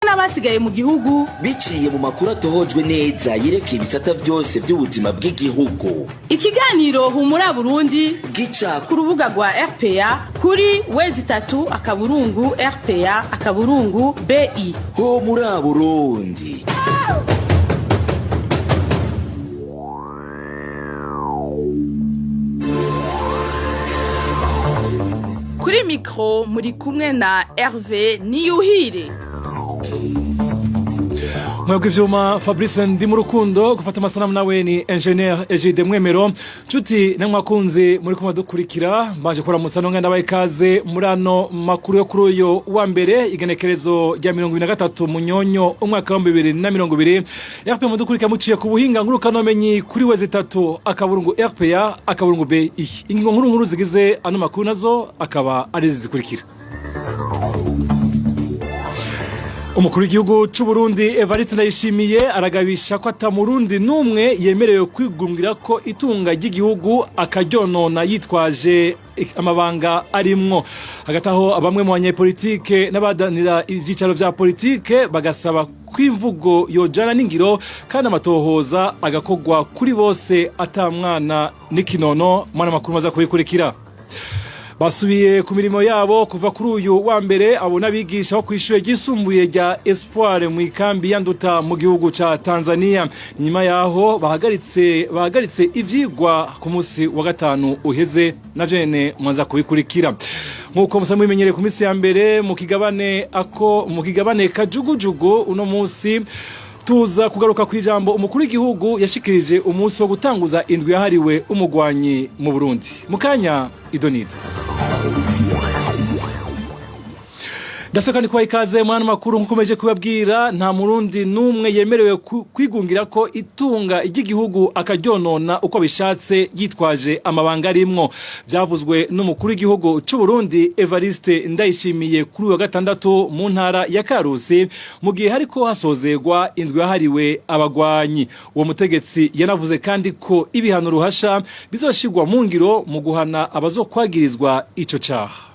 n'abasigaye mu gihugu. Biciye mu makuru atohojwe neza yerekeye ibisata vyose vy'ubuzima bw'igihugu. Ikiganiro Humura Burundi gica ku rubuga rwa RPA kuri w3.rpa.bi. Ho muri Burundi. Kuri mikro muri kumwe na Hervé Niyuhire. Mwebwe ivyuma, Fabrice ndi mu rukundo gufata amasanamu, nawe ni Ingénieur Egide Mwemero. Nshuti namwakunzi muri kuma dukurikira, mbanje kuramutsa nonga ndabaye ikaze muri ano makuru yo kuri uyu wa mbere, igenekerezo rya 23 Munyonyo umwaka wa 2020. RPA mudukurikira muciye ku buhinga ngurukanomenyi kuri w3.rpa.bi. Ingingo nkuru nkuru zigize ano makuru nazo akaba ari zikurikira: Umukuru w'igihugu c'u Burundi Evariste Ndayishimiye aragabisha ko ata murundi n'umwe yemerewe kwigungira ko itunga ry'igihugu akaryonona yitwaje amabanga arimwo. Hagati aho, bamwe mu banyepolitike n'abadanira ivyicaro vya politike bagasaba ko imvugo yojana n'ingiro kandi amatohoza agakorwa kuri bose ata mwana n'ikinono. Mwana makuru maza kubikurikira. Basubiye ku mirimo yabo kuva kuri uyu wa mbere abo n'abigisha bo kw'ishure ryisumbuye rya Espoir mu ikambi ya Nduta mu gihugu ca Tanzania, nyuma yaho bahagaritse ivyigwa ku munsi wa gatanu uheze. Na vyene mwaza kubikurikira. Nk'uko musa mubimenyereye ku minsi ya mbere mu kigabane ako mu kigabane kajugujugu, uno munsi tuza kugaruka ku ijambo umukuru w'igihugu yashikirije umunsi wo gutanguza indwi yahariwe umugwanyi mu Burundi. Mukanya idonido. Ndasoka ni kwa ikaze mwana makuru. Nkukomeje kubabwira, nta murundi numwe yemerewe kwigungira ko itunga ry'igihugu akaryonona uko bishatse yitwaje amabanga arimwo. Byavuzwe n'umukuru w'igihugu c'u Burundi Evariste Ndayishimiye kuri wa gatandatu mu ntara ya Karusi, mu gihe hariko hasozegwa indwi yahariwe abagwanyi. Uwo mutegetsi yanavuze kandi ko ibihano ruhasha bizoshirwa mu ngiro mu guhana abazokwagirizwa ico caha.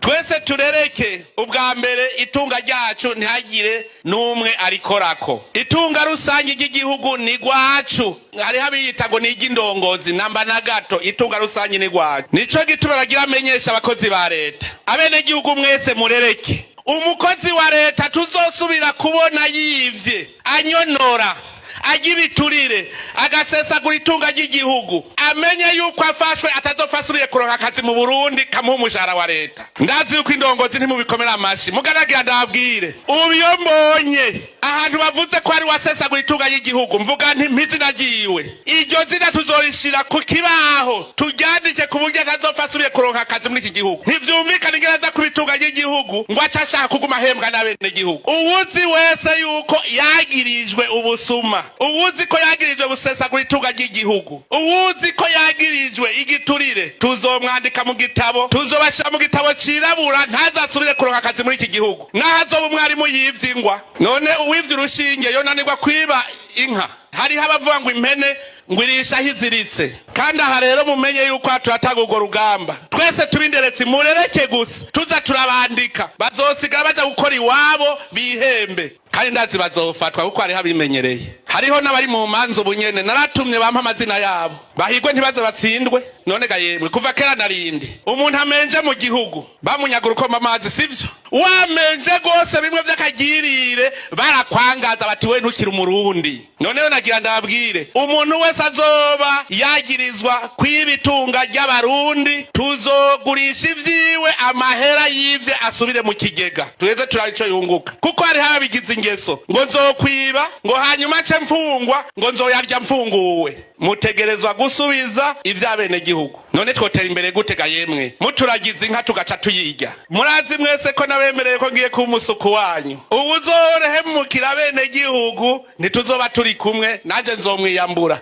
Twese turereke ubwa mbere itunga ryacu, ntihagire n'umwe arikorako. Itunga rusange ry'igihugu ni rwacu. Hariho abiyita ngo ni iry'indongozi, namba na gato. Itunga rusange ni rwacu. Nico gituma bagira amenyesha abakozi ba leta, abenegihugu mwese murereke. Umukozi wa leta tuzosubira kubona yivye, anyonora, ajya ibiturire, agasesagura itunga ry'igihugu, amenye yuko afashwe atazopfa asubiye kuronka akazi mu Burundi kamuha umushahara wa leta. Ndazi yuko indongozi ntimubikomera amashi, mugaragira ndabwire. Ubu iyo mbonye ahantu bavuze ko ari wasesagura itunga ry'igihugu, mvuga nti mpizina ryiwe, iryo zina tuzorishira ku kibaho, turyandike ku buryo atazopfa asubiye kuronka akazi muri iki gihugu. Ntivyumvikana ingene aza kuba itunga ry'igihugu ngo ace ashaka kuguma ahembwa n'abenegihugu. Uwuzi wese yuko yagirijwe ubusuma, uwuzi ko yagirijwe gusesagura itunga ry'igihugu, uwuzi ko yagirijwe igiturire, tuzomwandika mu gitabo, tuzobashira mu gitabo cirabura, ntazasubire kuronka akazi muri iki gihugu. Naho azoba umwarimu yivye ingwa, none uwivye urushinge yonanirwa kwiba inka? Hariho abavuga ngo impene ngo irisha aho iziritse. Kandi aha rero mumenye yuko turatanga urwo rugamba twese tubinderetse. Murereke gusa tuza turabandika, bazosigara baja gukora iwabo bihembe. Kandi ndazi bazofatwa kuko hariho abimenyereye, hariho n'abari mu manza ubu nyene. Naratumye bampa amazina yabo, bahigwe ntibaze batsindwe. None ga yemwe, kuva kera narindi umuntu amenje mu gihugu bamunyagura ukoma amazi, sivyo? Wamenje rwose bimwe vy'akagirire, barakwangaza bati we ntukiri umurundi. Noneho nagira ndababwire, umuntu wese azoba yagirizwa kwiba itunga ry'abarundi, tuzogurisha ivyiwe, amahera yivye asubire mu kigega, tuheze turabe ico yunguka. Kuko hariho ababigize ingeso ngo nzokwiba, ngo hanyuma nce mfungwa, ngo nzoyarya mfunguwe. Mutegerezwa gusubiza ivy'abenegihugu. None twotera imbere gute ga yemwe muturagiza inka tugaca tuyirya? Murazi mwese ko nabemereye ko ngiye kuba umusuku wanyu. Ubu uzohemukira abenegihugu, ntituzoba turi kumwe, nanje nzomwiyambura.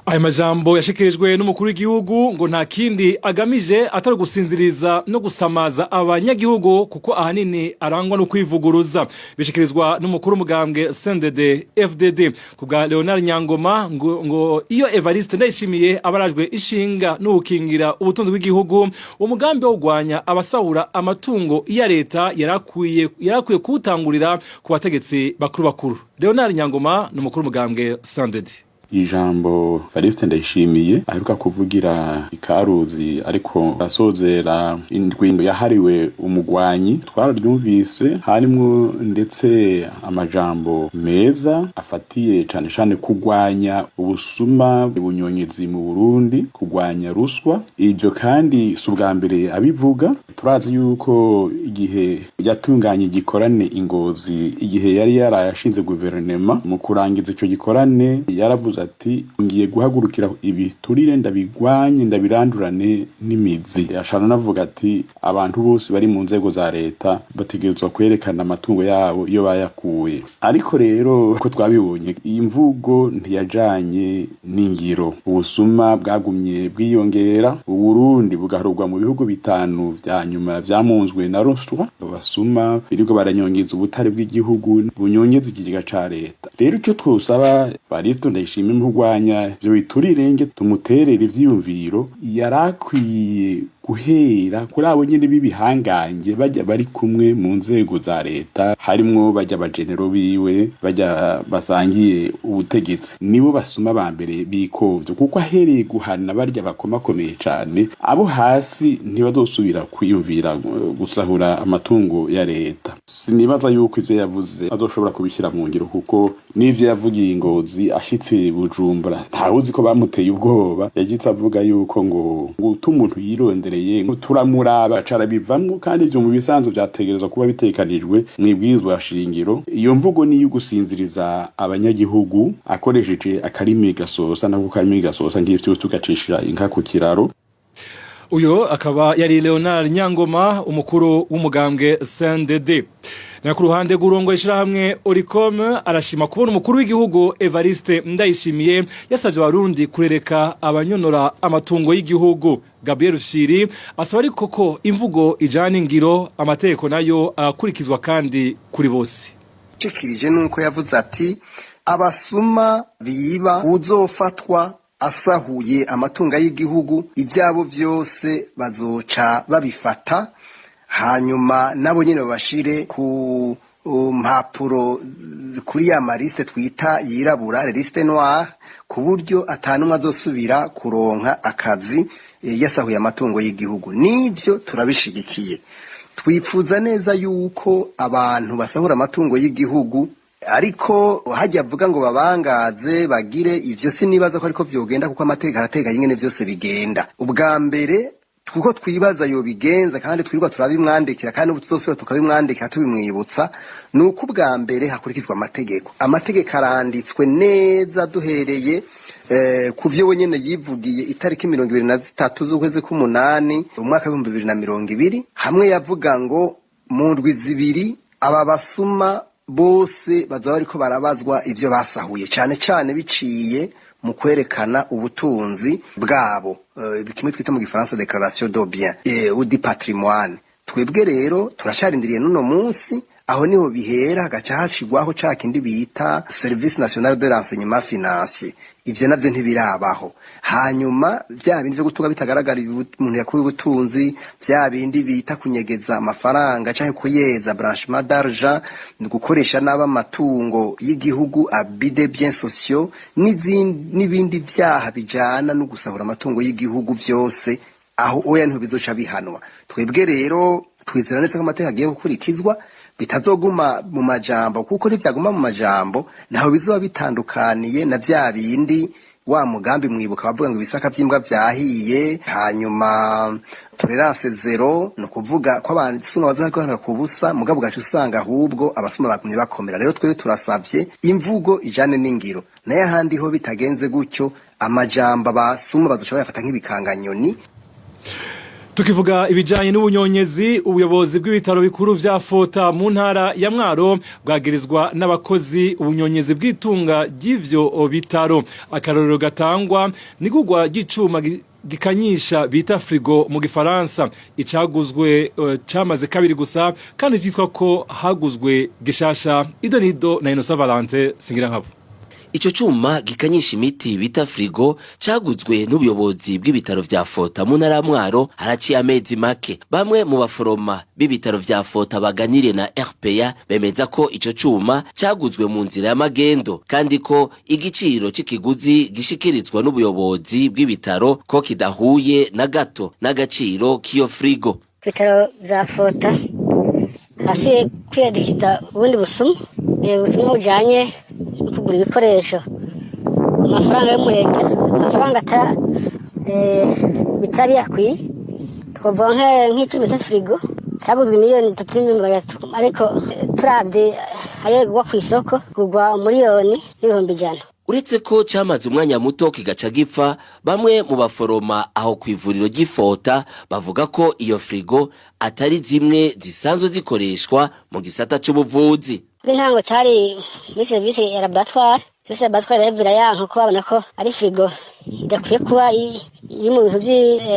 Ayo majambo yashikirijwe n'umukuru w'igihugu ngo nta kindi agamije atari gusinziriza no gusamaza abanyagihugu, kuko ahanini arangwa no kwivuguruza. Bishikirizwa n'umukuru w'umugambwe CNDD FDD. Ku bwa Leonard Nyangoma, ngo iyo Evariste Ndayishimiye abarajwe ishinga n'ugukingira ubutunzi bw'igihugu, umugambi wo kurwanya abasahura amatungo ya leta yarakwiye kuwutangurira ku bategetsi bakuru bakuru. Leonard Nyangoma ni umukuru w'umugambwe CNDD. Ijambo Evariste Ndayishimiye aheruka kuvugira ikaruzi ariko asozera indwi yahariwe umugwanyi, twararyumvise, harimwo ndetse amajambo meza afatiye cane cane kugwanya ubusuma, bunyonyezi mu Burundi, kugwanya ruswa. Ivyo kandi si ubwa mbere abivuga. Turazi yuko igihe yatunganye igikorane ingozi, igihe yari yarayashinze guverinema, mu kurangiza ico gikorane yaravuze ati: "Ngiye guhagurukira ibiturire, ndabigwanye, ndabirandurane n'imizi." Yashana navuga ati: "Abantu bose bari mu nzego za leta bategerezwa kwerekana amatungo yabo iyo bayakuye." Ariko rero ko twabibonye, iyi mvugo ntiyajanye n'ingiro. Ubusuma bwagumye bwiyongera, Uburundi bugaharurwa mu bihugu bitanu vya nyuma vyamunzwe na ruswa. Abasuma biriko baranyongeza ubutare bw'igihugu, bunyongeza ikigega ca leta. Rero icyo twosaba Evariste Ndayishimiye mu kurwanya ivyo biturire, nge tumuterere ivyiyumviro, yarakwiye guhera kuri abo nyene b'ibihangange bajya bari kumwe mu nzego za leta, harimwo bajya abajenero biwe, bajya basangiye ubutegetsi. Nibo basuma ba mbere bikovyo, kuko ahereye guhana barya bakomakomeye cane, abo hasi ntibazosubira kwiyumvira gusahura amatungo ya leta. Sinibaza yuko ivyo yavuze azoshobora kubishyira mu ngiro, kuko n'ivyo yavugiye ingozi, ashitse Bujumbura ntawuzi ko bamuteye ubwoba. Yagitse avuga yuko ngo uta umuntu yirondereye ngo turamuraba carabivamwo, kandi ivyo mu bisanzwe vyategerezwa kuba bitekanijwe mw'ibwirizwa shingiro. Iyo mvugo ni iyo gusinziriza abanyagihugu akoresheje akarimi gasosa, nako karimi gasosa ngivyo tugacishira inka ku kiraro. Uyo akaba yari Leonard Nyangoma, umukuru w'umugambwe CNDD. Na ku ruhande rw'urongo ishirahamwe Oricom, arashima kubona umukuru w'igihugu Evariste Ndayishimiye yasavye abarundi kurereka abanyonora amatungo y'igihugu. Gabriel Rufyiri asaba ariko ko imvugo ijana ingiro, amategeko nayo akurikizwa kandi kuri bose. Cikirije nuko yavuze ati: "Abasuma biba, uzofatwa asahuye amatungo y'igihugu, ibyabo byose bazoca babifata, hanyuma nabo nyine babashire ku mpapuro, kuri ya ma liste twita yirabura, liste noire, ku buryo atanumwe azosubira kuronka akazi yasahuye amatungo y'igihugu." Nivyo, turabishigikiye. Twifuza neza yuko abantu basahura amatungo y'igihugu, ariko hajya avuga ngo babangaze bagire ivyo, sinibaza ko ariko vyogenda, kuko amategeko arateganya ingene vyose bigenda. Ubwa mbere kuko twibaza yobigenza, kandi twirirwa turabimwandikira, kandi ubu tuzosubira tukabimwandikira tubimwibutsa, ni uko ubwa mbere hakurikizwa amategeko. Amategeko aranditswe neza, duhereye ku vyo wenyene yivugiye itariki 23 z'ukwezi k'umunani umwaka w'2020, hamwe yavuga ngo mu ndwi 2 aba basuma bose bazaba bariko barabazwa ivyo basahuye, cane cane biciye mu kwerekana ubutunzi bwabo, kimwe twita mu gifaransa déclaration de biens ou du patrimoine. Twebwe rero turacarindiriye n'uno munsi. Aho niho bihera, hagaca hashigwaho ca kindi bita Service National de Renseignement Financier. Ivyo navyo ntibirabaho. Hanyuma vya bindi vyo gutunga bitagaragara umuntu yakuye ubutunzi, vya bindi bita kunyegeza amafaranga canke kuyeza, blanchiment d'argent, gukoresha nabi amatungo y'igihugu, abus de biens sociaux, n'ibindi vyaha bijana no gusahura amatungo y'igihugu, vyose aho oya niho bizoca bihanwa. Twebwe rero twizera neza ko amategeko agiye gukurikizwa, bitazoguma mu majambo, kuko ntivyaguma mu majambo ntaho bizoba bitandukaniye na vya bindi wa mugambi mwibuka bavuga ngo ibisaka vy'imbwa vyahiye, hanyuma tolérance zéro, ni ukuvuga ko abasuma bazaguhanuka ku busa, mugabo ugaca usanga ahubwo abasuma bagumye bakomera. Rero twebwe turasavye imvugo ijane n'ingiro, nayo ahandi ho bitagenze gutyo, amajambo abasuma bazoca bayafata nk'ibikanganyoni. Tukivuga ibijanye n'ubunyonyezi, ubuyobozi bw'ibitaro bikuru vya Fota mu ntara ya Mwaro bwagirizwa n'abakozi ubunyonyezi bw'itunga ry'ivyo bitaro. Akarorero gatangwa n'igurwa ry'icuma gikanyisha bita frigo mu gifaransa, icaguzwe camaze kabiri gusa kandi vyitwa ko haguzwe gishasha. Idonido na Innocent Valente Singirankabo. Ico cuma gikanyisha imiti bita frigo caguzwe n'ubuyobozi bw'ibitaro vya Fota mu ntara ya Mwaro haraciye amezi make. Bamwe mu baforoma b'ibitaro vya Fota baganiriye na RPA bemeza ko ico cuma caguzwe mu nzira y'amagendo, kandi ko igiciro c'ikiguzi gishikirizwa n'ubuyobozi bw'ibitaro ko kidahuye na gato n'agaciro k'iyo frigo. Ku bitaro vya Fota hasi kwiyadikiza ubundi busuma, ubusuma bujanye no kugura ibikoresho amafaranga y'umurenge, amafaranga bitari yakwiye. Twavuga nk'icuma cya firigo cyaguzwe 3,300,000, ariko turabye ayo kugwa ku isoko kugwa 1,100,000. Uretse ko camaze umwanya muto kigaca gipfa, bamwe mu baforoma aho ku ivuriro ry'Ifota bavuga ko iyo frigo atari zimwe zisanzwe zikoreshwa mu gisata c'ubuvuzi. Bw'intango cyari muri serivisi ya laboratoire. Serivisi ya laboratoire rero birayanka ko babona ko ari firigo idakwiye kuba iri mu bintu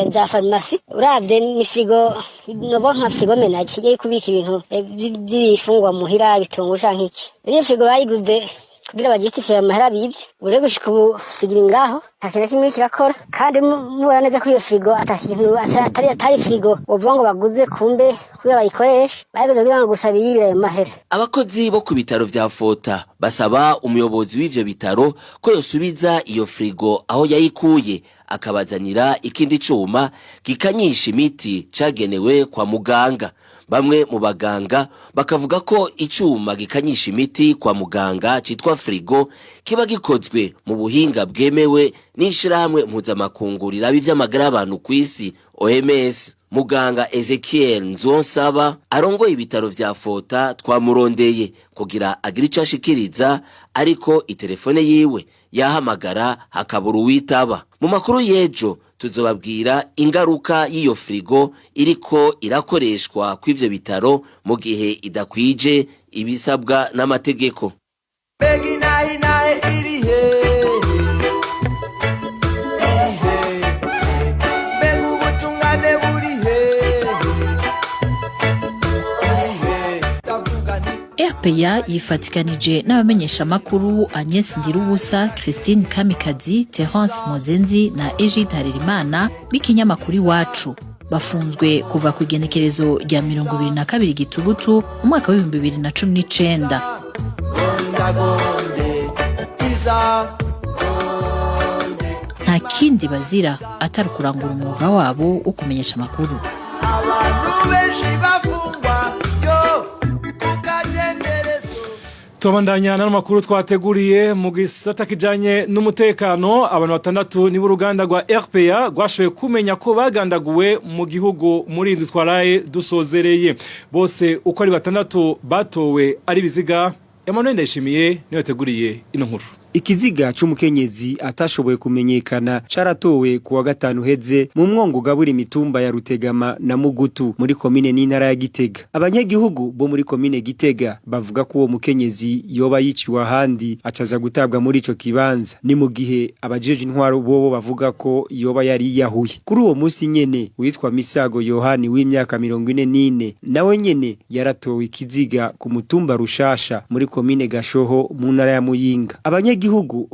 bya farumasi. Uravye ni firigo nobo nka frigo ménager igiye kubika ibintu by'ibifungwa muhira, bitunguru canke iki. Rero iyo firigo bayiguze kugira bagistifye amahera bibye. Ubu rero gushika ubu firigo ngaho nta kintu na kimwe kirakora, kandi mubona neza ko iyo firigo ata kintu atari firigo wovuga ngo baguze kumbe kubera bayikoresha. Bayiguze kugira ngo gusa biyibire ayo mahera. Abakozi bo ku bitaro vya Fota basaba umuyobozi w'ivyo bitaro ko yosubiza iyo frigo aho yayikuye, akabazanira ikindi cuma gikanyisha imiti cagenewe kwa muganga. Bamwe mu baganga bakavuga ko icuma gikanyisha imiti kwa muganga citwa frigo kiba gikozwe mu buhinga bwemewe n'ishirahamwe mpuzamakungu riraba ivy'amagara y'abantu kw'isi, OMS. Muganga Ezekiel Nzonsaba arongoye ibitaro vya Fota twamurondeye kugira agire ico ashikiriza, ariko itelefone yiwe yahamagara hakabura uwitaba. Mu makuru y'ejo tuzobabwira ingaruka y'iyo frigo iriko irakoreshwa kw'ivyo bitaro mu gihe idakwije ibisabwa n'amategeko. Mbega inahe inahe iri hehe? Iri hehe? Mbega ubutungane buri hehe? Iri hehe? Ndavuga nti RPA yifatikanije n'abamenyeshamakuru Agnes Ndirubusa, Christine Kamikazi, Terence Mozenzi na Egide Harerimana b'ikinyamakuru Iwacu. Bafunzwe kuva ku igenekerezo rya 22 Gitugutu umwaka w'2019. Gondagonde iza. Nta kindi bazira atari ukurangura umwuga wabo wo kumenyesha amakuru. Abantu benshi bafungwa yo kukadenderezo. Tubandanya n'amakuru twateguriye mu gisata kijanye n'umutekano. Abantu batandatu nibo uruganda rwa RPA rwashoboye kumenya ko bagandaguwe mu gihugu muri indwi twaraye dusozereye. Bose uko ari batandatu batowe ari biziga. Emmanuel Ndayishimiye niwe yateguriye ino nkuru. Ikiziga c'umukenyezi atashoboye kumenyekana caratowe kuwa gatanu heze mu mwongo ugabura imitumba ya Rutegama na Mugutu muri komine n'intara ya Gitega. Abanyagihugu bo muri komine Gitega bavuga ko uwo mukenyezi yoba yiciwe ahandi acaza gutabwa muri ico kibanza. Ni mu gihe abajeje intwaro bobo bavuga ko yoba yari yiyahuye. Kuri uwo musi nyene, witwa Misago Yohani w'imyaka 44 nawe nyene yaratowe ikiziga ku mutumba Rushasha muri komine Gashoho mu ntara ya Muyinga. Abanyagihugu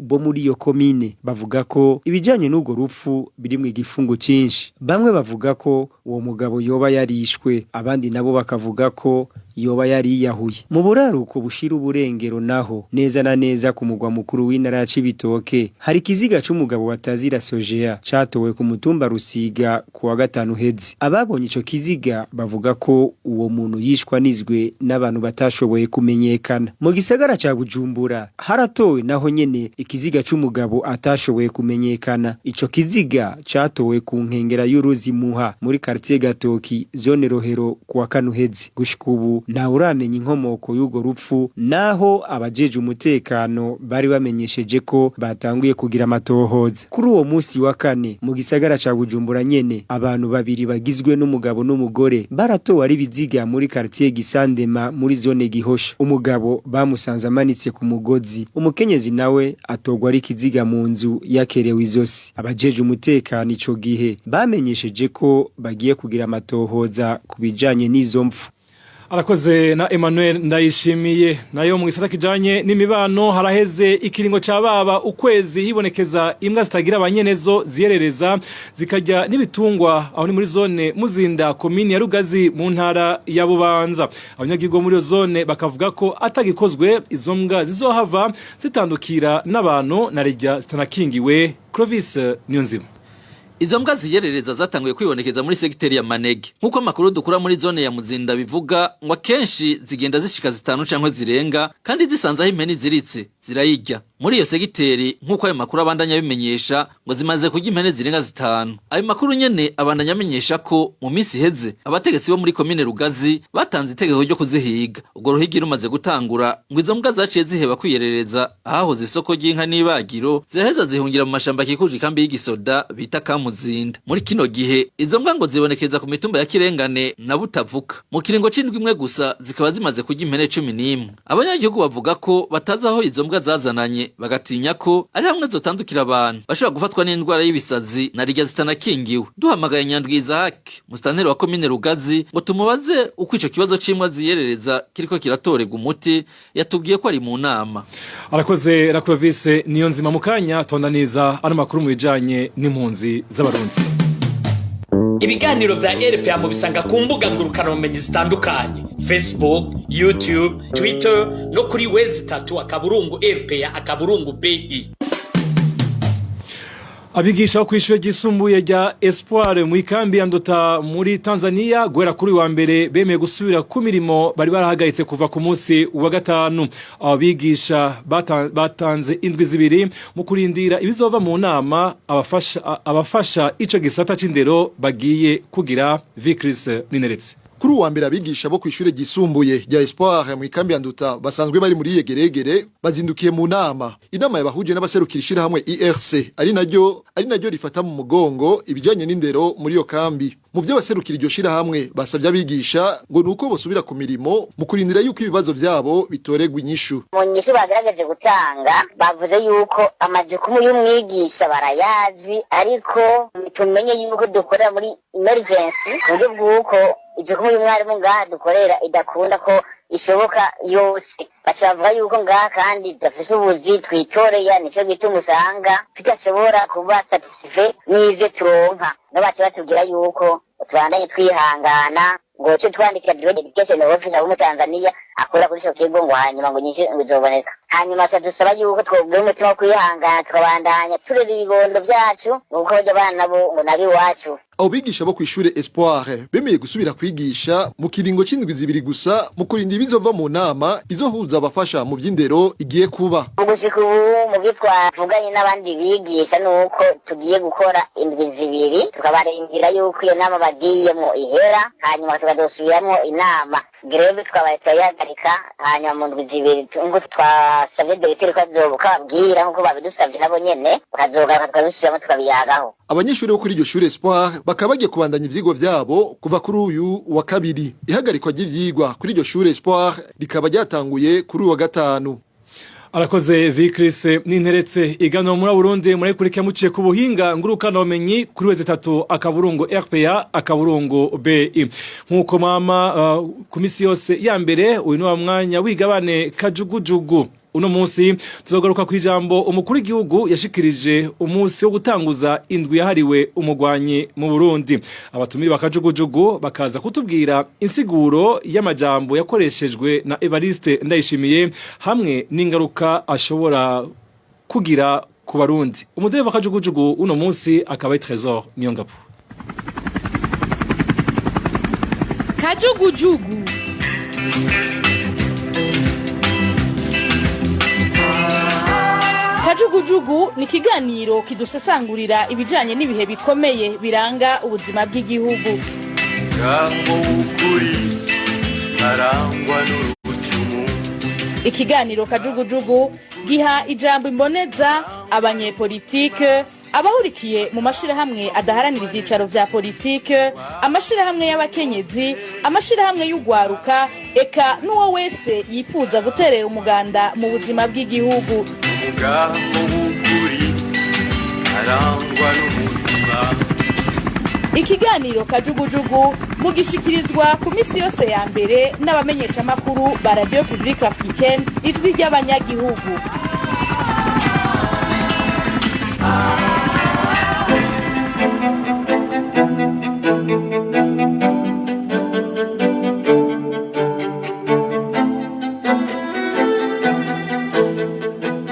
bo muri iyo komine bavuga ko ibijanye n'urwo rupfu birimwo igifungo cinshi. Bamwe bavuga ko uwo mugabo yoba yarishwe, abandi nabo bakavuga ko yoba yariyahuye. Mu buraruko bushira uburengero naho, neza na neza ku mugwa mukuru w'intara ya Cibitoke, hari ikiziga c'umugabo batazira Sojea catowe ku mutumba Rusiga kuwa gatanu heze. Ababonye ico kiziga bavuga ko uwo muntu yishwa nizwe n'abantu batashoboye kumenyekana. Mu gisagara ca Bujumbura haratowe naho nyene ikiziga c'umugabo atashoboye kumenyekana. Ico kiziga catowe ku nkengera y'uruzi Muha muri quartier Gatoki, zone Rohero, kuwa kane uheze. Gushika ubu Ntawe uramenya inkomoko y'urwo rupfu, naho abajeje umutekano bari bamenyesheje ko batanguye kugira amatohoza. Kuri uwo musi wa kane, mu gisagara ca Bujumbura nyene, abantu babiri bagizwe n'umugabo n'umugore baratowe ari biziga muri quartier Gisandema muri zone Gihosha. Umugabo bamusanze amanitse ku mugozi, umukenyezi nawe atogwa ari kiziga mu nzu yakerewe izosi. Abajeje umutekano ico gihe bamenyesheje ko bagiye kugira amatohoza ku bijanye n'izo mpfu. Arakoze na Emmanuel Ndayishimiye. Nayo mu gisata kijanye n'imibano, haraheze ikiringo ca baba ukwezi hibonekeza imbwa zitagira abanyenezo ziyerereza zikarya n'ibitungwa, aho ni muri zone Muzinda, komini ya Rugazi, mu ntara ya Bubanza. Abanyagihugu muri iyo zone bakavuga ko atagikozwe izo mbwa zizohava zitandukira n'abantu na rya zitanakingiwe. Clovis Niyonzima. Izo mbwa ziyerereza zatanguye kwibonekeza muri segiteri ya Manege. Nk'uko amakuru dukura muri zone ya Muzinda bivuga, ngo akenshi zigenda zishika zitanu canke zirenga, kandi zisanze aho impene ziritse zirayirya. Muri iyo segiteri, nk'uko ayo makuru abandanya abimenyesha, ngo zimaze kurya impene zirenga zitanu. Ayo makuru nyene abandanya amenyesha ko mu minsi iheze abategetsi bo muri komine Rugazi batanze itegeko ryo kuzihiga. Urwo ruhigi rumaze gutangura, ngo izo mbwa zaciye ziheba kwiyerereza ahahoze isoko ry'inka n'ibagiro, ziraheza zihungira mu mashamba akikuje ikambi y'igisoda bita Kamuzinda. Muri kino gihe izo mbwa ngo zibonekeza ku mitumba ya Kirengane na Butavuka. Mu kiringo c'indwi imwe gusa zikaba zimaze kurya impene 11. Abanyagihugu bavuga ko batazi aho izo mbwa zazananye, bagatinya ko ari hamwe zotandukira abantu bashobora gufatwa n'indwara y'ibisazi na rirya zitanakingiwe. Duhamagaye Nyandwi Isaac, musitanteri wa komine Rugazi, ngo tumubaze uko ico kibazo c'imbwa ziyerereza kiriko kiratorerwa umuti, yatubwiye ko ari mu nama. Arakoze na Clovis Niyonzima. Mu kanya tondaniza ano makuru mu bijanye n'impunzi z'Abarundi. Ibiganiro vya RPA mubisanga ku mbuga ngurukanabumenyi zitandukanye: Facebook, YouTube, Twitter no kuri w3.rpa.bi. Abigisha bo kw'ishure ryisumbuye rya Espoir mu ikambi ya Nduta muri Tanzania, guhera kuri uyu wa mbere bemeye gusubira ku mirimo bari barahagaritse kuva ku munsi wa gatanu. Abo bigisha batanze indwi 2 mu kurindira ibizova mu nama abafasha ico gisata c'indero bagiye kugira. Vicris Nineretse. Kuri uwa mbere, abigisha bo kw'ishure ryisumbuye rya Espoir mu ikambi ya Nduta basanzwe bari muri yegeregere bazindukiye mu nama. Inama yabahuje n'abaserukira ishirahamwe IRC, ari naryo rifata mu mugongo ibijanye n'indero muri iyo kambi. Mu byo abaserukira iryo shirahamwe basabye abigisha ngo nuko bosubira ku mirimo mu kurindira yuko ibibazo vyabo bitoregwa inyishu. Mu nyishu bagerageje gutanga, bavuze yuko amajukumu y'umwigisha barayazi, ariko tumenye yuko dukorera muri emergency, ku buryo bw'uko ijukumu y'umwarimu ngaha dukorera idakunda ko ishoboka yose. Baca bavuga yuko ngaha kandi tudafise ubuzi twitoreye, nico gituma usanga tudashobora kuba satisfait n'ivyo turonka. No baca batubwira yuko tubandanye twihangana, ngo cyo twandikira education officer wo mu Tanzania akora kuri ico kigo, ngo hanyuma ngo nyinshi ngo izoboneka. Hanyuma ca dusaba yuko twobwira umutima wo kwihangana, tukabandanya turera ibibondo vyacu, ngo kuko barya abana bo ngo nabi iwacu. Abo bigisha bo kw'ishure Espoir bemeye gusubira kwigisha mu kiringo c'indwi 2 gusa, mu kurinda ibizova mu nama izohuza abafasha mu vy'indero igiye kuba. Ugushika ubu, mu byo twavuganye n'abandi bigisha, ni uko tugiye gukora indwi 2, tukabarindira yuko iyo nama bagiyemwo ihera, hanyuma tukazosubiramwo inama. Grève tukabaye turayihagarika, hanyuma mu ndwi 2, nkuko twasavye directeur ko azobabwira, nkuko babidusavye nabo nyene, bakazogaruka tukabisubiramo tukabiyagaho. Abanyeshuri bo kuri iryo shure Espoir bakaba bagiye kubandanya ivyigwa vyabo kuva kuri uyu wa kabiri. Ihagarikwa ry'ivyigwa kuri iryo shure Espoir rikaba ryatanguye kuri uyu wa gatanu. Arakoze Vicris Ninteretse. Igano muri Burundi murayikurikira muciye ku buhinga ngurukana bumenyi kuri w3.rpa.bi. Nkuko mama ku misi yose ya mbere, uyu ni wa mwanya wigabane kajugujugu. Uno munsi tuzogaruka ku ijambo umukuru w'igihugu yashikirije umunsi wo gutanguza indwi yahariwe umugwanyi mu Burundi. Abatumiri bakajugujugu bakaza kutubwira insiguro y'amajambo yakoreshejwe na Evariste Ndayishimiye hamwe n'ingaruka ashobora kugira ku Barundi. Umudereva kajugujugu uno munsi akaba ari Trésor Niyongabo. Kajugujugu. Kajugujugu ni ikiganiro kidusesangurira ibijanye n'ibihe bikomeye biranga ubuzima bw'igihugu. Ngango w'ukuri. Arangwa n'urucumu. Ikiganiro Kajugujugu giha ijambo imboneza, abanyepolitike, abahurikiye mu mashirahamwe adaharanira ivyicaro vya politike, amashirahamwe y'abakenyezi, amashirahamwe y'ugwaruka, eka n'uwo wese yifuza guterera umuganda mu buzima bw'igihugu. Umugabo w'ukuri arangwa n'umutima. Ikiganiro Kajugujugu mugishikirizwa ku misi yose ya mbere n'abamenyeshamakuru ba Radio Publique Africaine, Ijwi ry'Abanyagihugu.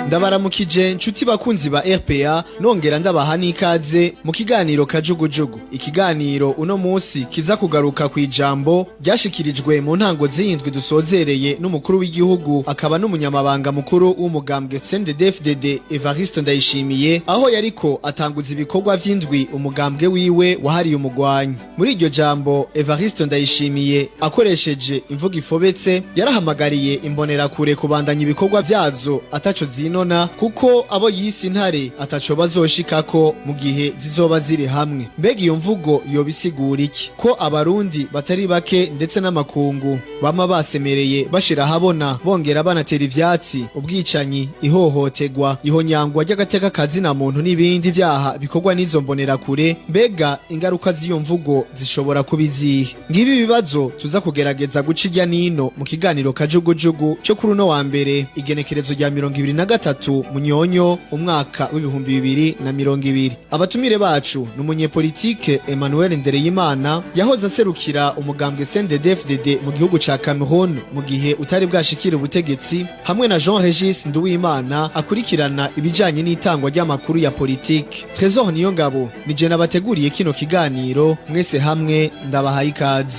Ndabaramukije nshuti bakunzi ba RPA, nongera ndabaha n'ikaze mu kiganiro Kajugujugu. Ikiganiro uno munsi kiza kugaruka ku ijambo ryashikirijwe mu ntango z'indwi dusozereye n'umukuru w'igihugu akaba n'umunyamabanga mukuru w'umugambwe CNDD-FDD, Evariste Ndayishimiye, aho yariko atanguza ibikorwa vy'indwi umugambwe wiwe wahariye umugwanyi. Muri iryo jambo, Evariste Ndayishimiye akoresheje imvugo ifobetse yarahamagariye imbonerakure kubandanya ibikorwa vyazo ataco zinona, kuko abo yise intare ataco bazoshikako mu gihe zizoba ziri hamwe. Mbega iyo mvugo yobisigura iki, ko abarundi batari bake ndetse n'amakungu bama basemereye bashira ahabona bongera banatera ivyatsi ubwicanyi, ihohoterwa, ihonyangwa ry'agateka kazina muntu n'ibindi vyaha bikorwa n'izo mbonerakure? Mbega ingaruka z'iyo mvugo zishobora kuba izihe? Ngibi ibibazo tuza kugerageza guca irya nino mu kiganiro Kajugujugu cyo kuri uno wa mbere, igenekerezo rya 23 Munyonyo, umwaka w'2020. Abatumire bacu ni umunyepolitike Emmanuel Ndereyimana, yahoze aserukira umugambwe CNDD-FDD mu gihugu ca Cameroon mu gihe utari bwashikira ubutegetsi, hamwe na Jean Regis Nduwimana akurikirana ibijanye n'itangwa ry'amakuru ya politike. Trésor Niyongabo nije nabateguriye kino kiganiro. Mwese hamwe ndabahaye ikaze.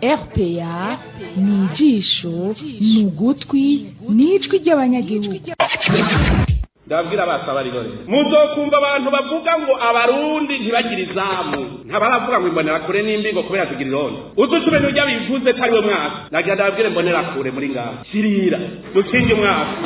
RPA ni ijisho, ni ugutwi, ni ijwi ry'abanyagihugu. Ndababwira basaba rigore, muzokumva abantu bavuga ngo abarundi ntibagire izamu, ntabaravuga ngo imbonerakure n'imbi, ngo kubera tugira irondo. Uzucube n'urya bivuze ko ari we mwaka. Nagira ndababwire, mbonerakure muri ngaho, shirira dukinge umwaka.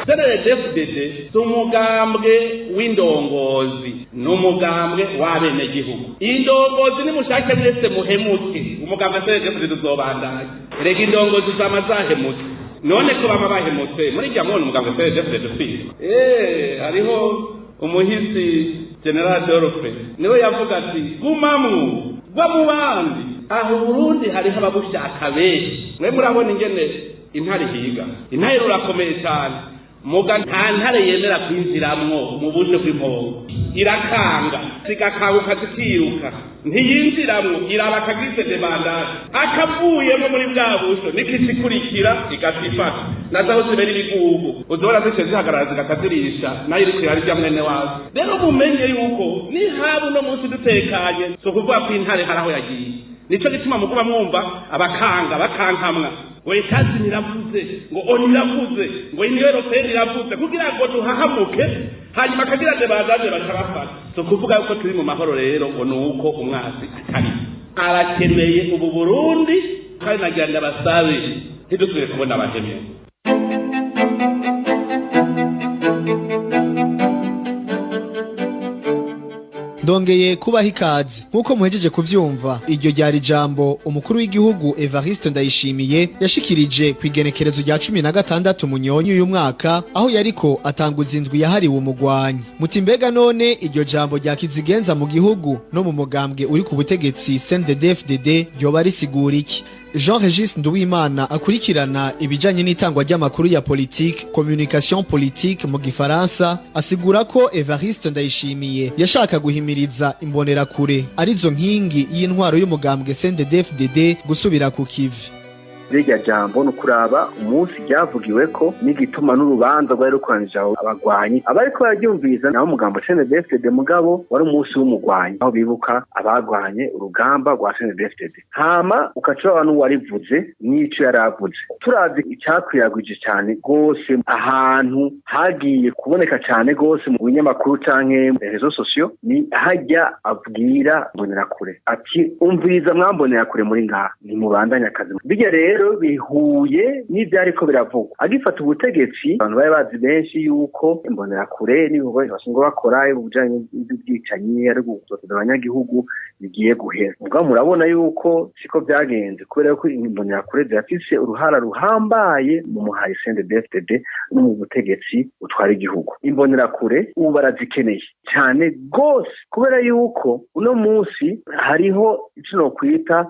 CNDD-FDD si umugambwe w'indongozi, ni umugambwe w'abenegihugu. Indongozi nimushake mwese muhemuke, umugambwe CNDD-FDD uzobandanya. Rega indongozi zama zahemutse. None ko bama bahemutse muri rya mwone, umugambwe CNDD-FDD ufise hariho umuhisi General Adolphe, niwe yavuga ati: "Gumamwo gwa mu bandi." Aho Burundi hariho ababushaka benshi. Mwe murabona ingene intare ihiga. Intare rurakomeye cyane, muga nta ntare yemera kwinjiramwo mu buryo bw'impongo. Irakanga, zigakanguka, zikiruka, ntiyinjiramwo. Iraba akagize débandade akavuyemo muri bwa busho, nikizikurikira igacifata. Nazo aho zibera ibigugu uzobona zice zihagarara, zigatazirisha, nayo iriko irarya mwene wazo. Rero mumenye yuko nihaba uno munsi dutekanye, si ukuvuga ko intare hari aho yagiye. Nico gituma mukuba mwumva abakanga bakankamwa ngo Etazini iravuze, ngo ONU iravuze, ngo Union Européenne iravuze, kugira ngo duhahamuke, hanyuma akagira débandade baca bafata. Si ukuvuga yuko turi mu mahoro rero ngo ni uko umwasi atari arakeneye ubu Burundi. Kandi nagira ndabasabe, ntidusubire kubona abahemye. Ndongeye kubaha ikaze. Nk'uko muhejeje kuvyumva, iryo ryari ijambo umukuru w'igihugu Evariste Ndayishimiye yashikirije ku igenekerezo rya 16 Munyonyo uyu mwaka, aho yariko atanguza indwi yahariwe umugwanyi. Muti mbega none iryo jambo rya kizigenza mu gihugu no mu mugambwe uri ku butegetsi CNDD-FDD ryoba risigura iki? Jean Regis Nduwimana akurikirana ibijanye n'itangwa ry'amakuru ya politique, communication politique mu gifaransa, asigura ko Evariste Ndayishimiye yashaka guhimiriza imbonerakure, arizo nkingi y'intwaro y'umugambwe CNDD-FDD, gusubira ku kivi. Rirya jambo ni ukuraba umunsi ryavugiweko n'igituma n'urubanza rwari rukoranije abo abagwanyi abariko bararyumviriza, nabo umugambo CNDD-FDD, mugabo wari umunsi w'umugwanyi aho bibuka abagwanye urugamba rwa CNDD-FDD. Hama ukaca uraba n'uwarivuze n'ico yaravuze. Turavye icakwiragwije cane rwose, ahantu hagiye kuboneka cane rwose mu binyamakuru canke réseaux sociaux, ni hajya abwira Mbonerakure ati: "Umviriza mwambonerakure muri ngaha, ntimubandanye akazi." Bijya rero bihuye n'ivyariko biravugwa agifata ubutegetsi. Abantu bari bazi benshi yuko Imbonerakure n'ibikorwa basanzwe bakora ubujanye n'ubwicanyi, ari gutoteza abanyagihugu, bigiye guhera. Mugabo murabona yuko siko vyagenze, kubera yuko Imbonerakure zirafise uruhara ruhambaye mu muhari CNDD-FDD no mu butegetsi butwara igihugu. Imbonerakure ubu barazikeneye cyane gose, kubera yuko uno munsi hariho ico nokwita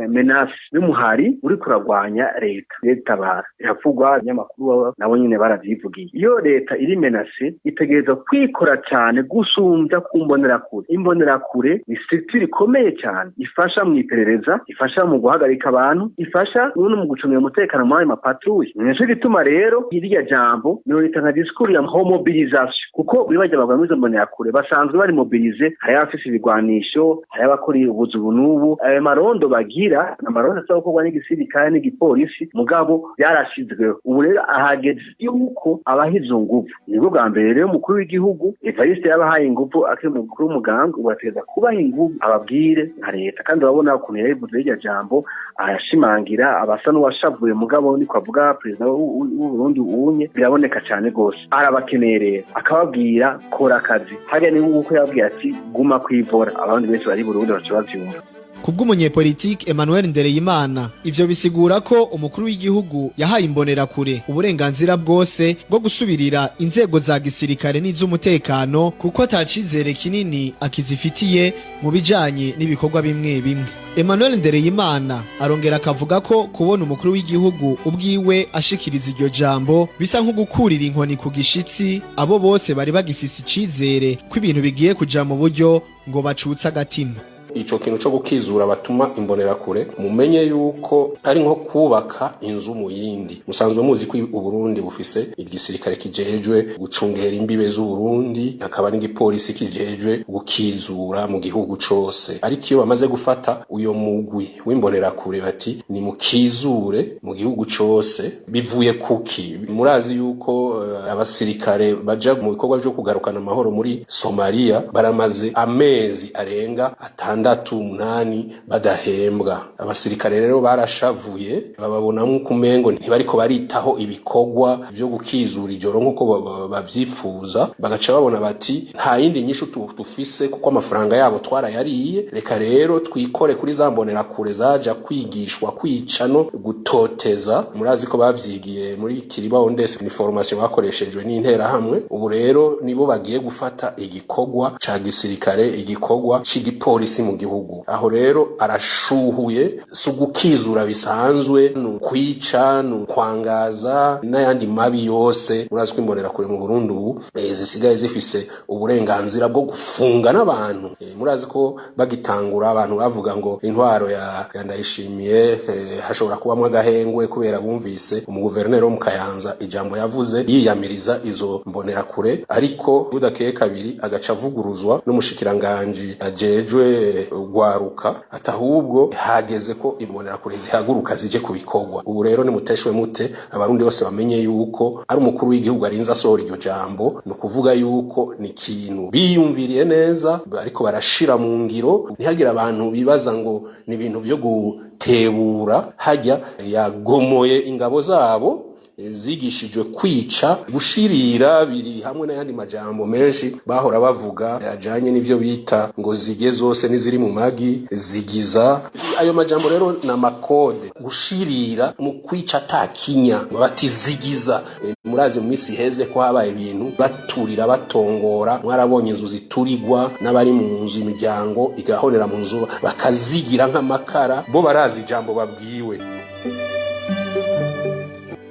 menace y'umuhari uriko uragwanya leta. Leta itabara iravugwa, abanyamakuru nabo nyene baravyivugiye. Iyo leta iri menacée, itegerezwa kwikora cyane gusumbya ku Mbonerakure. Imbonerakure ni structure ikomeye cyane, ifasha mu iperereza, ifasha mu guhagarika abantu, ifasha no mu gucungira umutekano muri ayo ma patrouilles. Nico gituma rero irya jambo niyo rita nka discours ya mobilisation, kuko bibajya bavuga muri izo Mbonerakure basanzwe bari mobilisés. Hariho abafise ibigwanisho, hariho abakora ubuzi ubu n'ubu. Ayo marondo bagira, amarondo asaba gukorwa n'igisirikare n'igipolisi, mugabo byarashizweho. Ubu rero ahageze yuko abaha izo nguvu. Nibwo bwa mbere rero umukuru w'igihugu Evariste yabahaye inguvu akiri umukuru w'umugambwe, ubu ategereza kubaha inguvu, ababwire nka leta. Kandi urabona ukuntu yabivuze irya jambo, arashimangira, abasa n'uwashavuye, mugabo niko avuga perezida w'Uburundi unye biraboneka cyane rwose arabakeneye. Rero akababwira kora akazi hariya, ni nk'uko yababwiye ati: "Guma kwivora." Abandi benshi bari i Burundi baca bavyumva. Kubw'umunyepolitike Emmanuel Ndereyimana, ivyo bisigura ko umukuru w'igihugu yahaye Imbonerakure uburenganzira bwose bwo gusubirira inzego za gisirikare n'iz'umutekano, kuko atacizere kinini akizifitiye mu bijanye n'ibikorwa bimwe bimwe. Emmanuel Ndereyimana arongera akavuga ko kubona umukuru w'igihugu ubwiwe ashikiriza iryo jambo bisa nko gukurira inkoni ku gishitsi abo bose bari bagifise icizere ko ibintu bigiye kuja mu buryo, ngo bacutse agatima. Ico kintu co gukizura batuma Imbonerakure, mumenye yuko ari nko kubaka inzu mu yindi. Musanzwe muzi ko Uburundi bufise igisirikare kijejwe gucungera imbibe z'Uburundi, hakaba n'igipolisi kijejwe gukizura mu gihugu cose. Ariko iyo bamaze gufata uyo mugwi w'Imbonerakure bati: "Ni mukizure mu gihugu cose", bivuye kuki? Murazi yuko abasirikare baja mu bikorwa vyo kugarukana amahoro muri Somalia baramaze amezi arenga 6, 8 badahembwa. Abasirikare rero barashavuye, bababonamwo ukumengo ntibariko baritaho ibikorwa vyo gukizura ijoro nk'uko bavyifuza. Bagaca babona bati: "Nta yindi nyishu dufise, kuko amafaranga yabo twarayariye. Reka rero twikore kuri za Mbonerakure zaja kwigishwa kwica no gutoteza." Murazi ko bavyigiye muri Kiriba Ondese, ni formation bakoreshejwe n'Interahamwe. Ubu rero nibo bagiye gufata igikorwa ca gisirikare, igikorwa c'igipolisi mu gihugu. Aho rero arashuhuye, si ugukizura bisanzwe, ni ukwica, ni ukwangaza n'ayandi mabi yose. Murazi ko Imbonerakure mu Burundi ubu zisigaye zifise uburenganzira bwo gufunga n'abantu. Murazi ko bagitangura abantu bavuga ngo intwaro ya Ndayishimiye hashobora kubamwo agahengwe, kubera bumvise umuguverineri wo mu Kayanza ijambo yavuze yiyamiriza izo Mbonerakure. Ariko budakeye kabiri agaca avuguruzwa n'umushikiranganji ajejwe gwaruka, ati ahubwo hageze ko Imbonerakure zihaguruka zije ku bikorwa. Ubu rero nimuteshwe mute, Abarundi bose bamenye yuko ari umukuru w'igihugu arinze asohora iryo jambo, ni ukuvuga yuko ni ikintu biyumviriye neza ariko barashira mu ngiro. Ntihagire abantu bibaza ngo ni ibintu vyo gutebura. Hajya yagomoye ingabo zabo zigishijwe kwica, gushirira, biri hamwe n'ayandi majambo menshi bahora bavuga ajanye n'ivyo bita ngo zige zose n'iziri mu magi zigiza. Ayo majambo rero ni ama codes, gushirira mu kwica atakinya, bati zigiza. Murazi mu minsi iheze ko habaye ibintu baturira, batongora, mwarabonye inzu ziturigwa n'abari mu nzu, imiryango igahonera mu nzu, bakazigira nk'amakara. Bo barazi ijambo babwiwe.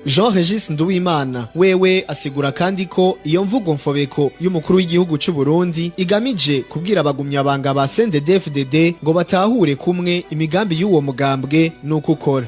Jean Regis Nduwimana wewe asigura kandi ko iyo mvugo mfobeko y'umukuru w'igihugu c'u Burundi igamije kubwira abagumyabanga ba CNDD-FDD ngo batahure kumwe imigambi y'uwo mugambwe nuko ukora.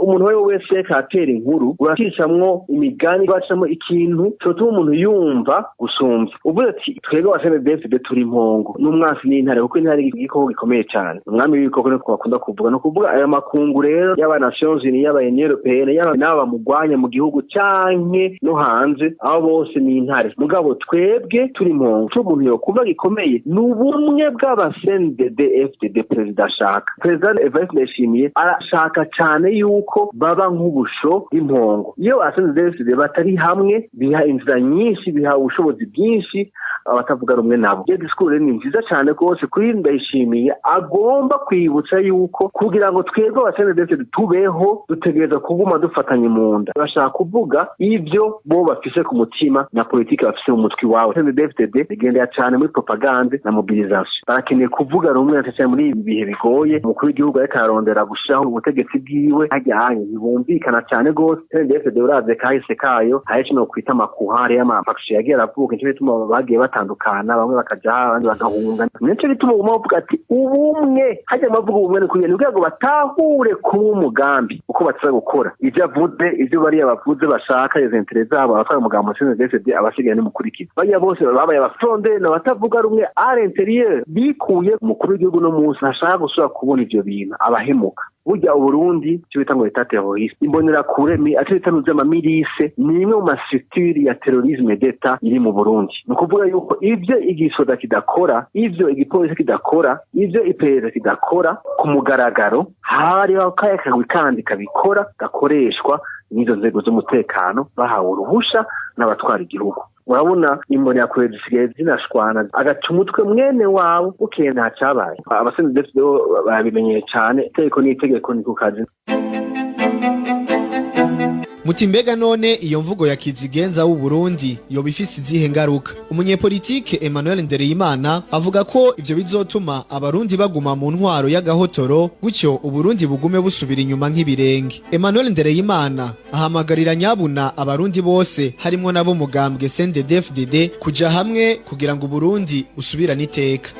Umuntu uwo wese atera inkuru, uracishamwo imigani, uracamo ikintu cotuma umuntu yumva gusumvya. Uvuze ati twebwe wa CNDD-FDD turi impongo n'umwansi n'intare, kuko intare igikoko gikomeye cane, umwami w'ibikoko niko bakunda kuvuga. No kuvuga aya makungu rero, y'aba Nations Unies, y'aba Union Européenne, yaba n'aba bamugwanya mu gihugu canke no hanze, abo bose ni intare, mugabo twebwe turi impongo. Ico umuntu yokumva gikomeye ni ubumwe bw'aba CNDD FDD. Perezida ashaka, Perezida Evariste Ndayishimiye arashaka cane yuko baba nk'ubusho bw'impongo. Iyo ba CNDD FDD batari hamwe, biha inzira nyinshi, biha ubushobozi bwinshi abatavuga rumwe nabo. Iyo discours ni nziza cyane rwose kuri Ndayishimiye. Agomba kwibutsa yuko kugira ngo twebwe aba CNDD tubeho, dutegereza kuguma dufatanye mu nda. Bashaka kuvuga ivyo bo bafise ku mutima na politike bafise mu mutwe iwawe. CNDD-FDD igendera cyane muri propagande na mobilisation. Barakeneye kuvuga rumwe na cyane muri ibi bihe bigoye. Umukuru w'igihugu ariko ararondera gushiraho ubutegetsi bwiwe, hajyanye ntibumvikana cyane rwose. CNDD-FDD uravye kahise kayo, hari ico nokwita amakuhari y'amafaction yagiye aravuka. Nico bituma bagiye batandukana, bamwe bakaja, abandi bagahunga. Nico bituma uguma bavuga ati ubumwe. Hajya bavuga ubumwe ni kugira ngo batahure kuba umugambi uko bataza gukora ivyo avuze, ivyo bariya bavuze bashaka, izo intérêts zabo. Abatwara umugambi wa CNDD-FDD, abasigaye nimukurikira bariya bose babaye abafronde n'abatavuga rumwe à l'intérieur bikuye. Umukuru w'igihugu no munsi ntashaka gusubira kubona ivyo bintu abahemuka. Burya Uburundi icyo bita ngo l'État terroriste, imbonerakure, aco bita n'amamilices, ni imwe mu mastructures ya terrorisme d'État iri mu Burundi. Ni ukuvuga yuko ivyo igisoda kidakora, ivyo igipolisi kidakora, ivyo iperereza kidakora ku mugaragaro, hariho kaya kagwi kandi kabikora, gakoreshwa n'izo nzego z'umutekano bahawe uruhusha n'abatwara igihugu. Urabona imbonerakure zisigaye zinashwana, agaca umutwe mwene wabo, bukeye ntacabaye. Abasenedefide bo babimenyeye cane, itegeko n'itegeko, ni ku kazi. Muti mbega none iyo mvugo ya kizigenza w'u Burundi yoba ifise izihe ngaruka? Umunyepolitike Emmanuel Ndereyimana avuga ko ivyo bizotuma abarundi baguma mu ntwaro y'agahotoro, gutyo Uburundi bugume busubira inyuma nk'ibirenge. Emmanuel Ndereyimana ahamagarira nyabuna abarundi bose, harimwo nabo mugambwe CNDD-FDD, kuja hamwe kugira ngo Uburundi busubirane iteka.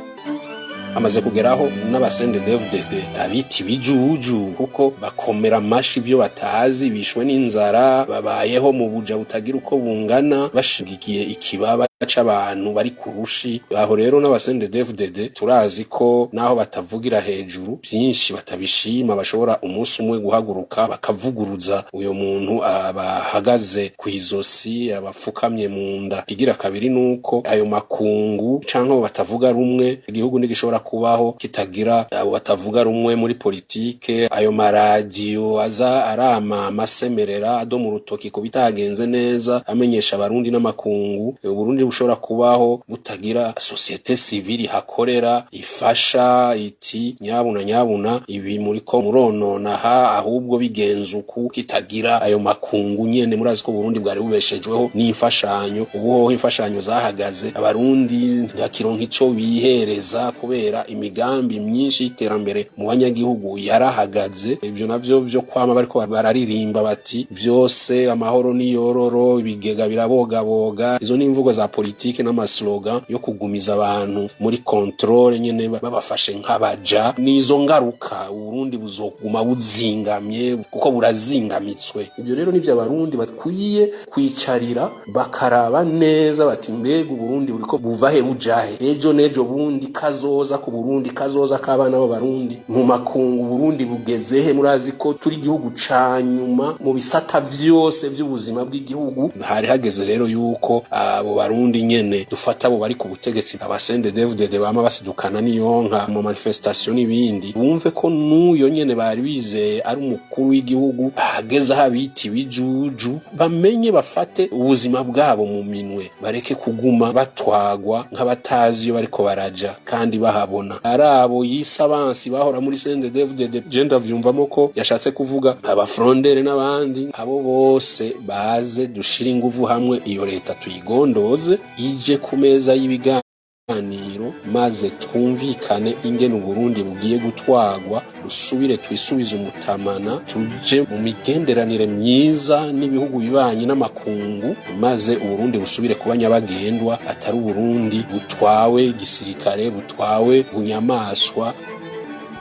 Amaze kugeraho n'abaCNDD-FDD abita ibijuju, kuko bakomera amashi ibyo batazi. Bishwe n'inzara, babayeho mu buja butagira uko bungana, bashigikiye ikibaba c'abantu bari ku rushi. Aho rero n'abaCNDD-FDD turazi ko naho batavugira hejuru byinshi batabishima, bashobora umunsi umwe guhaguruka bakavuguruza uyo muntu abahagaze kw'izosi, abapfukamye mu nda. Kigira kabiri nuko ayo makungu canke abo batavuga rumwe, igihugu ntigishobora kubaho kitagira abo batavuga rumwe muri politike. Ayo maradiyo aza arama amasemerera, adoma urutoki ku bitagenze neza, amenyesha abarundi n'amakungu. Uburundi bushobora kubaho butagira société civile ihakorera, ifasha iti nyabuna nyabuna, ibi muriko muronona ha, ahubwo bigenza uku, kitagira ayo makungu nyene. Murazi ko Burundi bwari bubeshejweho n'imfashanyo. Ubu hoho imfashanyo zahagaze, abarundi ntibakironka ico bihereza kubera imigambi myinshi y'iterambere mu banyagihugu yarahagaze. Ibyo navyo vyo kwama bariko bararirimba bati vyose amahoro niyororo, ibigega birabogaboga, izo ni imvugo za politike n'amaslogan yo kugumiza abantu muri contrôle nyene, babafashe nk'abaja. Nizo ngaruka, Uburundi buzoguma buzingamye kuko burazingamitswe. Ibyo rero nivyo abarundi bakwiye kwicarira bakaraba neza bati mbega Uburundi buriko buvahe bujahe? Ejo n'ejo bundi, kazoza ku Burundi, kazoza k'abana b'abarundi mu makungu, Burundi bugezehe? Murazi ko turi igihugu ca nyuma mu bisata vyose vy'ubuzima bw'igihugu. Hari hageze rero yuko abo barundi nyene dufata, abo bari ku butegetsi, abaCNDD-FDD bama basidukana n'iyonka mu manifestation n'ibindi, bumve ko n'uyo nyene bari bizeye ari umukuru w'igihugu ahageze aho abita ibijuju. Bamenye bafate ubuzima bwabo mu minwe, bareke kuguma batwagwa nk'abatazi iyo bariko baraja kandi bahabona. Ari abo yise abansi bahora muri CNDD-FDD, je ndavyumvamo ko yashatse kuvuga abafrondeurs n'abandi. Abo bose baze dushire inguvu hamwe, iyo leta tuyigondoze ije ku meza y'ibiganiro, maze twumvikane ingene Uburundi bugiye gutwagwa, dusubire twisubize umutamana, tuje mu migenderanire myiza n'ibihugu bibanyi n'amakungu, maze Uburundi busubire kuba nyabagendwa, atari Uburundi butwawe gisirikare, butwawe bunyamaswa.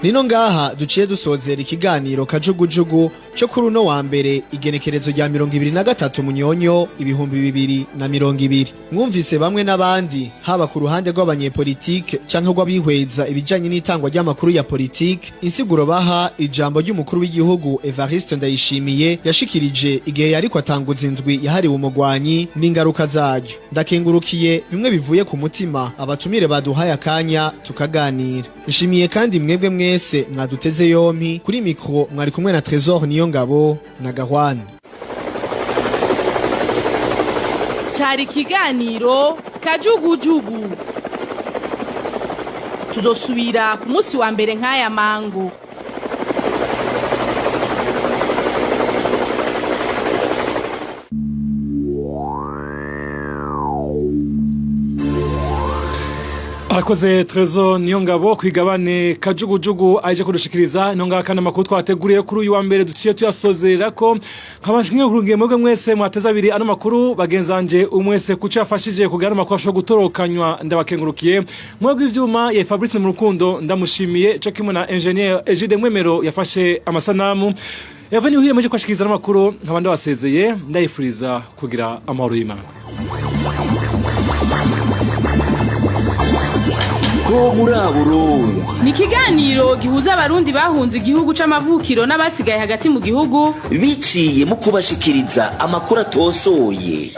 Nino ngaha duciye dusozera ikiganiro Kajugujugu. Cyo kuri uno wa mbere, igenekerezo rya 23 Munyonyo 2020. Mwumvise bamwe n'abandi, haba ku ruhande rw'abanyepolitike canke rw'abihweza ibijanye n'itangwa ry'amakuru ya politike, insiguro baha ijambo ry'umukuru w'igihugu Evariste Ndayishimiye yashikirije igihe yariko atanguza indwi yahariwe umugwanyi n'ingaruka zaryo. Ndakengurukiye bimwe bivuye ku mutima abatumire baduhaye akanya tukaganira. Nshimiye kandi mwebwe mwese mwaduteze yompi. Kuri mikro mwari kumwe na Trésor Niyongabo na Gahwane. Cari ikiganiro Kajugujugu. Tuzosubira ku munsi wa mbere nk'aya mango. Arakoze Trésor Niyongabo kwigabane Kajugujugu aje kudushikiriza. Nonga kana makuru twateguriye kuri uyu wa mbere duciye tuyasozerera ko nkabashimwe kurungiye mwebwe mwese mwateza abiri ano makuru. Bagenzanje umwese kuco yafashije kugira ano makuru ashobora gutorokanywa, ndabakengurukiye. Mwebwe ivyuma ye Fabrice mu rukundo ndamushimiye, co kimwe na engineer Egide Mwemero yafashe amasanamu. Yavanye uhire muje kwashikiriza amakuru, nkaba ndabasezeye, ndayifuriza kugira amahoro y'Imana. Ko muri Burundi Ni ikiganiro gihuza abarundi bahunze igihugu c'amavukiro n'abasigaye hagati mu gihugu biciye mu kubashikiriza amakuru atosoye.